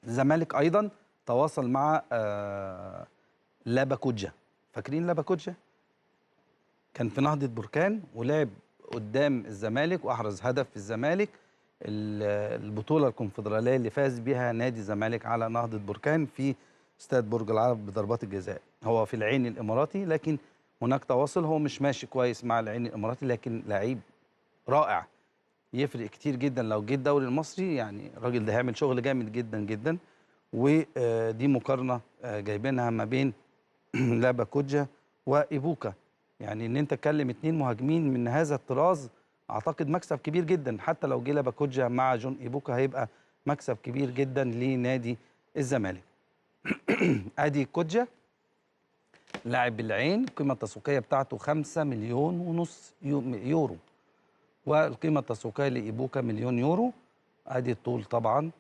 الزمالك ايضا تواصل مع لابا كوجا. فاكرين لابا كوجا؟ كان في نهضة بركان ولعب قدام الزمالك واحرز هدف في الزمالك، البطولة الكونفدراليه اللي فاز بها نادي الزمالك على نهضة بركان في استاد برج العرب بضربات الجزاء. هو في العين الاماراتي، لكن هناك تواصل، هو مش ماشي كويس مع العين الاماراتي، لكن لعيب رائع يفرق كتير جدا لو جه الدوري المصري. يعني الراجل ده هيعمل شغل جامد جدا جدا. ودي مقارنة جايبينها ما بين لابا كوجا وإيبوكا، يعني ان انت تكلم 2 مهاجمين من هذا الطراز اعتقد مكسب كبير جدا. حتى لو جه لابا كوجا مع جون إيبوكا هيبقى مكسب كبير جدا لنادي الزمالك. ادي كوجا لاعب العين، القيمة التسويقية بتاعته 5.5 مليون يورو، والقيمة التسويقية لإيبوكا 1 مليون يورو. ادي الطول طبعا